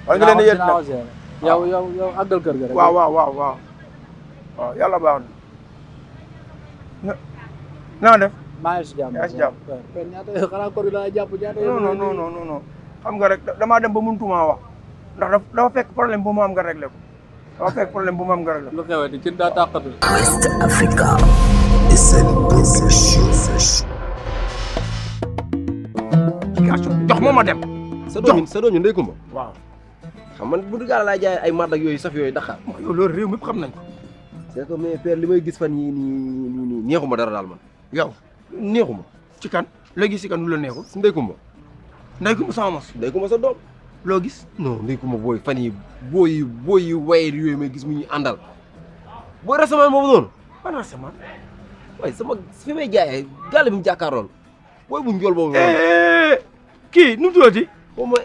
war nga leen a yéen nag yow àggal kër ga rek. waaw yàlla baax na naa def. maa ngi si jàmm. yaa ngi si jàmm. ñaata yow xanaa kër gi da jàpp ñaata yow. non xam nga rek damaa dem ba mënutuma wax ndax dafa fekk problème bu mu am nga réglé ko dafa fekk problème bu mu am nga réglé ko. lu xewati ci daa tàqatu. West Africa SN Production. jox ma dem. sa doom ñu ndey kumba. waaw. xam man bu duggaale laa jaay ay màdd ak yooyu saf yooyu Dakar. yow loolu réew mi xam nañ ko. c'est que mais père li may gis fan yii nii neexuma dara daal man. yow neexuma. ci kan léegi si kan lu la neexul. si ndey kumba. ndey kumba sama mos. ndey kumba sa doom. loo gis. non ndey kumba booy fan yi booy yi waye yooyu may gis mu ñuy àndal. booy rasamaan boobu noonu. ban rasamaan. waaye sama fi may jaayee gàll bi mu jàkkaarlool booy bu njool boobu noonu. kii nu mu tuddati. xaw ma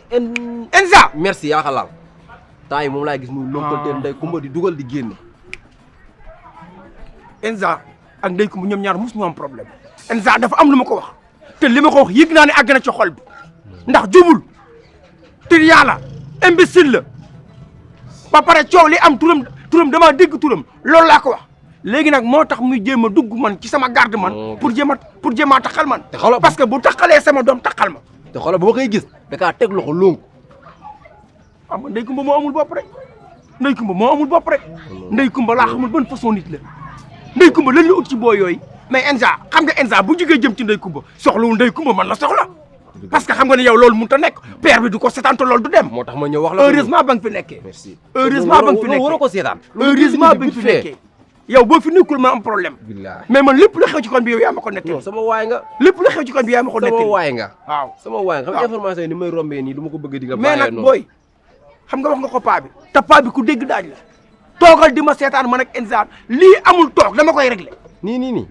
Enza. merci yaa xalaal temps yi moom laay gis muy lonkalteen ndey kumba di dugal di génne. Enza ak ndey kumba ñoom ñaar mos ñu am problème. Enza dafa am lu ma ko wax te li ma ko wax yëg naa ne àgg na ci xol bi ndax jubul te yàlla imbécile la ba pare coow li am turam damaa dégg turam loolu laa ko wax léegi nag moo tax muy jéem a dugg man ci sama garde man pour jéem a taxal man. te xoolal parce que bu taxalee sama doom taxal ma. te xoolal boo koy gis da kaa teg loxo lonku. xam nga ndey kumba moo amul bopp rek ndey kumba moo amul bopp rek ndey kumba laa xamul ban façon nit la ndey kumba lan la ut ci boo yooyu mais Enza xam nga Enza bu jugee jëm ci ndey kumba soxlawul ndey kumba man la soxla parce que xam nga ne yow loolu mënut a nekk père bi du ko seetaan te loolu du dem. moo tax ma ñëw wax la heureusement ba nga fi nekkee. merci heureusement ba nga fi nekkee waroo ko seetaan. heureusement ba nga fi nekkee yow boo fi nekkul ma am problème. billahi mais man lépp la xew ci kon bi yow yaa ma ko nettali. non sama waay nga. lépp la xew ci kon bi yaa ma ko nettali. sama waay nga. waaw sama waay nga xam nga information yi ni may rombee nii du ma ko bëgg di nga mais bàyyee nag noonu. booy xam nga wax nga ko paa bi te paa bi ku dégg daaj la toogal di ma seetaan man ak Enza lii amul toog dama koy réglé nii.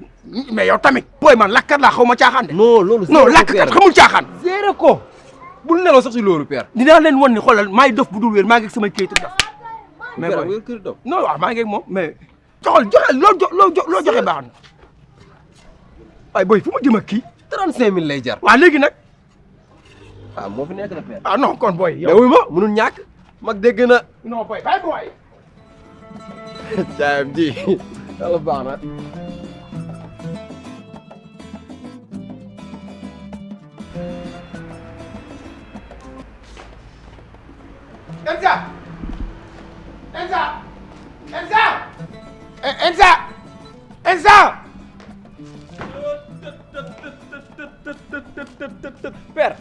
mais yow tamit booy man lakkat laa xaw ma caaxaan de. non loolu. non lakkat xamul caaxaan. zéro ko bul nelaw sax si loolu père. dinaa leen wan ni xoolal maay dof bu dul wér maa ngi ak samay kayitu dof. mais père booy wér kër dof. non waaw maa ngi ak moom mais joxe loo joxe baax na waaye booy fu ma jëm ak kii. 35000 lay jar. waaw léegi nag ah moo fi nekk na père. ah non kon booy mais yow. wuy ma munul ñàkk. mag dégg na. non booy bàyyi booy. jaayam ji yàlla baax na. Enza. père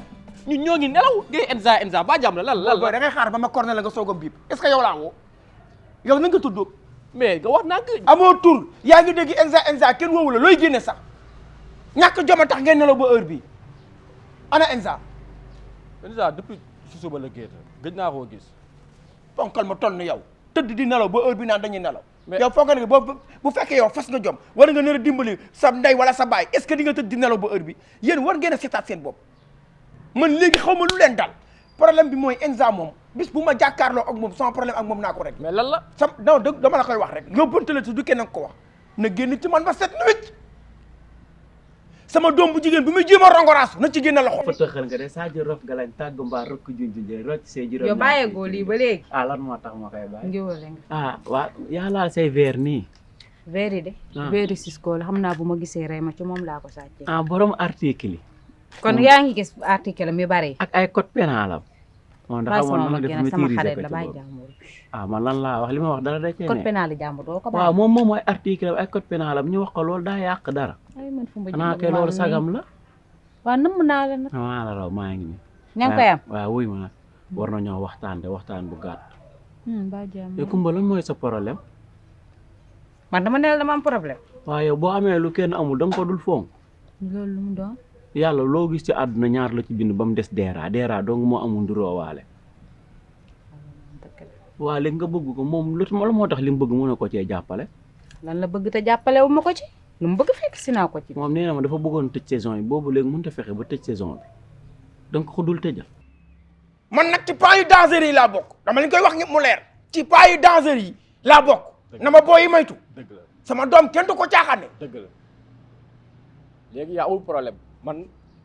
ñun ñoo ngi nelaw ngay Enza ba jàmm la lan booy da ngay xaar ba ma corné la nga soog a biip est-ce que yow laa woo yow na nga tudd. mais nga wax naa ko. amoo tur yaa ngi dégg Enza kenn woowu la looy génne sax ñàkk joma tax ngeen nelaw ba heure bii ana Enza depuis si suba la génn gëj naa koo gis. ponkal ma toll na yow tëdd di nelaw ba heure bi naan dañuy nelaw. yow foog nga ne bu fekkee yow fas nga jom war nga nar a dimbali sa ndey wala sa baay est-ce que di nga tëdd di nelaw ba heure bi yéen war ngeen a seetaat seen bopp man léegi xaw ma lu leen dal problème bi mooy Enza moom bis bu ma jàkkaarloo ak moom sama problème ak moom naa ko rek. mais lan la. non dama la koy wax rek yóbbante la du kenn ko wax na génn ci man ba set nuit sama doom bu jigéen bi muy jéem a rongoraasu na ci génn loxo. fa tëxal nga de Sadio Rof Galañ tàgg mbaa rëkk junjunjee rocc say juróom. yow bàyyeegoo lii ba léegi. ah lan moo tax ma koy bàyyi. ngiwale nga. ah waa yaa laal say verre nii. verre yi de. verre Cisco la xam naa bu ma gisee rey ma ci moom laa ko sàccee. ah borom article yi. kon yaa ngi gis article mi bari. ak ay code pénal am. moom dafa amoon na def sama maîtriser xarit ko la ci bàyyi boobu. jàmbur. ah man lan laa wax li ma wax dara da cee code ne. pénal jàmbur doo ko bàyyi. waaw moom mooy article am ay code pénal am ñu wax ko loolu daa yàq dara. ay man fu ma xanaa kay loolu sagam la. waaw namm naa la nag. maa la raw maa ngi nii. ña ngi koy am. waaw wuy ma nag war nañoo waxtaan de waxtaan bu gàtt. ba jàmm. te Kumba lan mooy sa problème. man dama ne la dama am problème. waaw yow boo amee lu kenn amul da nga ko dul fonk. loolu lu mu doon. yàlla loo gis ci àdduna ñaar la ci bind ba mu des deeraa donc moo amul nduroo waale. waa léegi nga bëgg ko moom lu moo tax li mu bëgg mën a ko cee jàppale. lan la bëgg te jàppale wu ma ko ci. lu mu bëgg fekk si naa ko ci. moom nee na ma dafa bëggoon tëj saison yi boobu léegi mënut a fexe ba tëj saison bi donc ko dul tëjal. man nag ci pas yu danger yi laa bokk dama leen koy wax mu leer ci pas yu danger yi laa bokk na ma booyi maytu dëgg la sama doom kenn du ko caaxaane. dëgg la léegi yaa amul problème man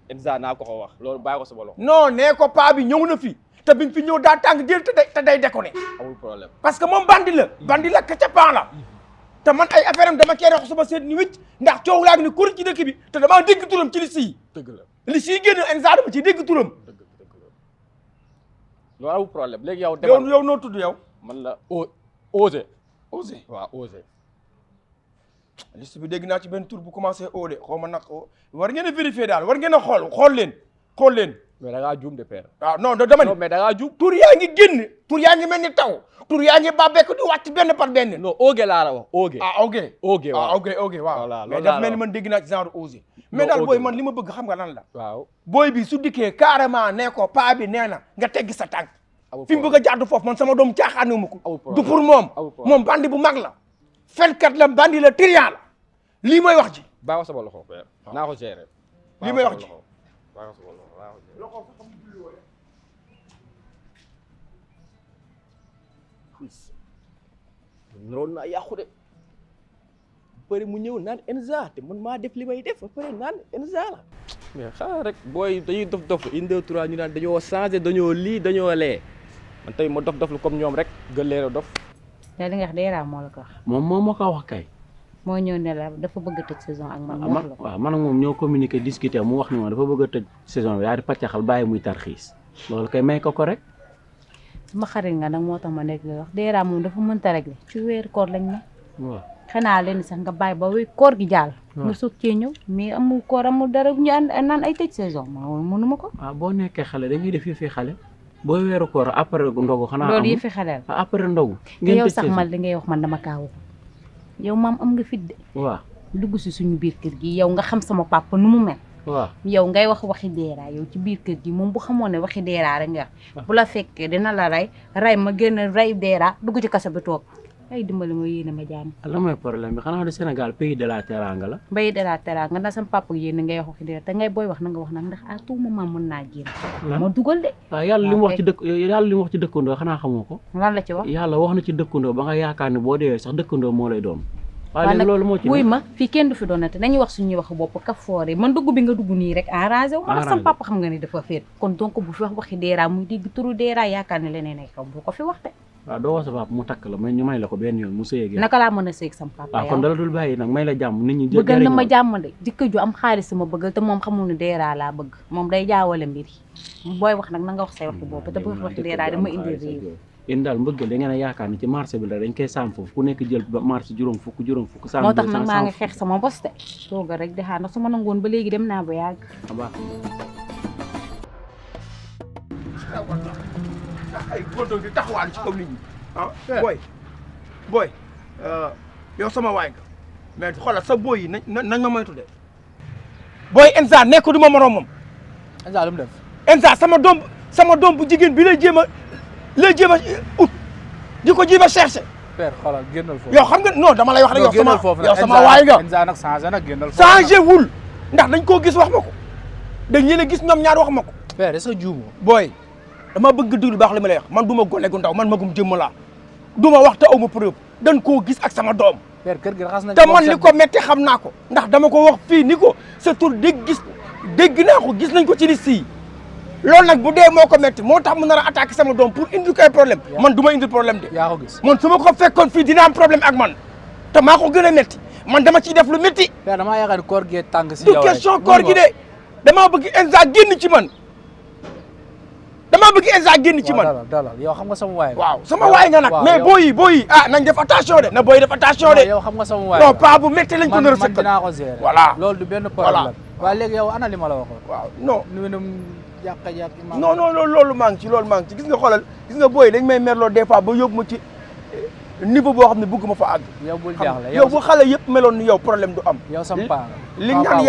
Enza naa ko wax loolu bàyyi ko sama loxo. non nee ko paa bi ñëw na fi te biñ fi ñëw daa tàng jël te day déconné amul problème. parce que moom bandi la kacapan la te man ay affaire am dama cee wax suba seet ni wicc ndax coow laa ngi ni kur ci dëkk bi te damaa dégg turam ci liste yi dëgg la liste yi génn Enza dama ci dégg turam dëgg la loolu amul problème léegi yow. demal yow noo tudd yow man la Osé. Osé waaw Osé. liste bi dégg naa ci benn tur bu commencé Odé xaw ma nag war ngeen a vérifier daal war ngeen a xool leen mais da ngaa juum de père. waaw non dama non ni mais da ngaa juum. tur yaa ngi génn tur yaa ngi mel ni taw tur yaa ngi bàbbeeku di wàcc benn par benn non Ogé laa la wax Ogé. Ogé waaw Ogé waaw voilà mais loolu daf laa mel ni la man dégg naa ci genre Osé mais daal booy man li ma bëgg xam nga lan la waaw. booy bi su dikkee carrément nee ko paa bi nee na nga teggi sa tànk amul fi mu bëgg a jàddu foofu man sama doom caaxaanu ma ko amul problème. du pour moom amul problème. moom bandi bu mag la fenkat la bandi la trian la lii mooy wax ji baa ko sama loxo père. naa ko gérer. Lii may wax ci. baa ko sama loxo naa ko gérer. naroon naa yàqu de bëri mu ñëw naan Enza te man maa def li may def ba pare naan Enza la mais xaaral rek booy dañuy dof 1 2 3 ñu naan dañoo changé dañoo lii dañoo lee man tey ma dof lu comme ñoom rek gën leen a dof. da li nga wax Dera moo la ko wax moom moo ko wax kay. moo ñëw ne la dafa bëgg a tëj saison ak man. wax la ko waaw man ak moom ñoo communiqué discuter mu wax ni ma dafa bëgg a tëj saison bi daal di pàccaxal bàyyi muy tarxiis loolu kay may ko rek. sama xarit nga nag moo tax ma nekk la wax Dera moom dafa mënta régler ci weeru koor lañ ne. waaw xanaa leen sax nga bàyyi ba koor gi jàll. nga soog cee ñëw mais amul koor amul dara ñu ànd naan ay tëj saison ma mënuma ko. waaw boo nekkee xale da ngay def yëfi xale boo weeru koor après ndogu xanaa loolu yëfi xale la. après ndogu. ngeen yow sax man li ngay wax man dama kaa wax yow maam am nga fit de. waaw dugg si suñu biir kër gi yow nga xam sama papa nu mu mel. waaw yow ngay waxi Dera yow ci biir kër gi moom bu xamoon ne waxi Dera rek nga wax bu la fekkee dina la rey ma génn rey Dera dugg ci kaso bi toog ay dimbali ma yéene ma jàmm. lan mooy problème bi xanaa du Sénégal pays de la teranga la. pays de la teranga ndax sama papa yéen ngay wax waxi Dera te ngay booy wax na nga wax nag ndax à tout moment mën naa génn. ma dugal de. waaw yàlla li mu wax ci dëkk yàlla li mu wax ci dëkkandoo xanaa xamoo ko. lan la ci wax. yàlla wax na ci dëkkandoo ba nga yaakaar ne boo deewee sax dëkkandoo moo lay doon. waaw léegi loolu moo ci wuy ma fii kenn du fi doonate dañuy wax suñuy wax bopp ka foore man dugg bi nga dugg nii rek arrangé wu ma sama papa xam nga ni dafa féet kon donc bu fi wax waxi Dera muy dégg turu Dera yaakaar ne leneen ay xaw bu ko fi wax de waaw doo wax sa papa mu takk la mais ñu may la ko benn yoon mu sëyeeg naka laa mën a sëyeeg sama papa waaw kon dala dul bàyyi nag may la jàmm nit ñi bëggal na ma jàmm de jikko ju am xaalis ma bëggal te moom xamul ne Dera laa bëgg moom day jaawale mbir yi booy wax nag na nga wax say waxi bopp te bu wax waxi Dera dama indi réew yéen daal mbëggal da ngeen a yaakaar ni ci marché bi la dañ koy saam foofu ku nekk jël ba marché juróom fukk saam moo tax nag maa ngi xeex sama bos de tooga rek di xaar ndax su ma nangoon ba léegi dem naa ba yàgg ay gonto di taxawal ci kaw nit ñi ah booy yow sama waay nga mais xoolal sa booy yi nañ ma moytu de booy Enza nekk du ma moromam Enza lu mu def Enza sama doom bu jigéen bi lay jéem a ut di ko jéem a cherché père xoolal génnal foofu yow xam nga non dama lay wax rek yow sama waay nga Enza nag changé nag génnal foofu changé wul ndax dañ koo gis wax ma ko dañ leen a gis ñoom ñaar wax ma ko père est-ce que juumoo booy dama bëgg déglu baax li ma lay wax man du ma gone gu ndaw man magum jëmm laa du ma wax te aw ma preuve dañ koo gis ak sama doom père kër gi raxas na te man li ko metti xam naa ko ndax dama ko wax fii ni ko sa tur dégg naa ko gis nañ ko ci liste yi loolu nag bu dee moo ko metti moo tax mu nar a attaqué sama doom pour indi koy problème man du ma indi problème de yaa ko gis man su ma ko fekkoon fii dina am problème ak man te maa ko gën a metti man dama ciy def lu metti père damaa yaakaar ni koor gi tàng si du yow question koor gi de damaa bëgg Enza génn ci man damaa bëgg Enza génn ci man dalal yow xam nga sama waay waaw sama waay nga nag mais booy yi nañ def attention de na booy def attention de yow xam nga sama waay non pas bu métti lañ ko nar a man dinaa ko gérer voilà loolu du benn problème waaye léegi yow ana li ma la waxoon waaw non nuwinum yàq non loolu maa ngi ci gis nga xoolal gis nga booy dañ may merloo des fois ba yóbbu ma ci niveau boo xam ne bëgg ma fa àgg yow bul jaaxle yow bu xale yëpp meloon ni yow problème du am yow sam paa li ñaan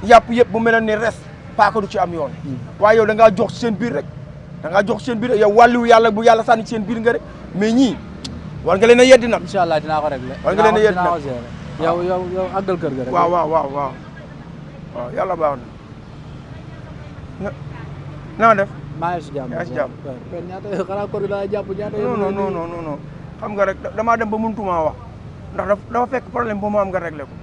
yàpp yëpp bu meloon ni res paaka du ci am yoon waaye yow da ngaa jox seen biir rek da ngaa jox seen biir yow wàllu yàlla bu yàlla sànni seen biir nga rek mais ñii war nga leen a yeddi nag incha allah dinaa ko réglé war nga leen a yeddi dinaa ko nag gérer yow àggal kër ga rek waaw yàlla baax na naa def maa ngi si jàmm yaa si jàmm ñaata xanaa koor gi daa jàpp ñaata non xam nga rek damaa dem ba mënutuma wax ndax dafa fekk problème bu ma am nga réglé ko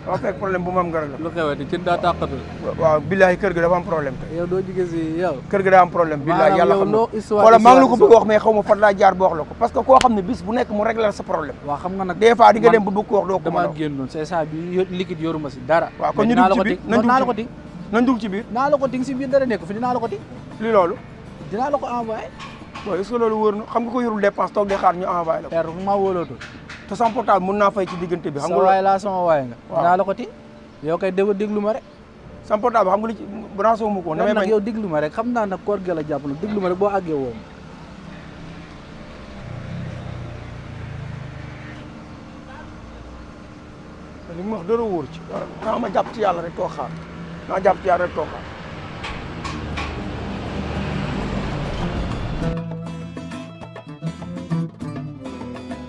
dafa fekk problème bu mu am nga rek la. lu xewati cin daa tàqatu. waaw billahi kër ga dafa am problème te. yow doo jóge si yow. kër ga daa am problème billahi yàlla xam na histoire wala maa ngi la ko bëgg wax mais xaw ma fan laa jaar ba wax la ko parce que koo xam ne bis bu nekk mu régler sa problème. waaw xam nga nag des fois di nga dem ba bëgg ko wax doo ko mën a dama génnoon c'est ça bi liquide yoruma si dara. waaw kon ñu dugg ci biir naa la ko dig nañ dugg ci biir. naa la ko dig si biir dara nekk fi dinaa la ko dig. li loolu. dinaa la ko envoyé. waaw est-ce que loolu wóor na xam nga ko yorul dépense toog di xaar ñu envoyé la ko. père fu ma wóolootul. te sama portable mën naa fay ci diggante bi. xam nga sa waay laa sama waay nga. waaw dinaa la ko ti yow kay déglu ma rek. sama portable xam nga li ci branché wu ma ko. damay nag bañ yow déglu ma rek xam naa nag koor gi la jàppale déglu ma rek boo àggee woo li mu wax dara wóor ci. waaw ma jàpp ci yàlla rek toog xaar naa jàpp ci yàlla rek toog xaar.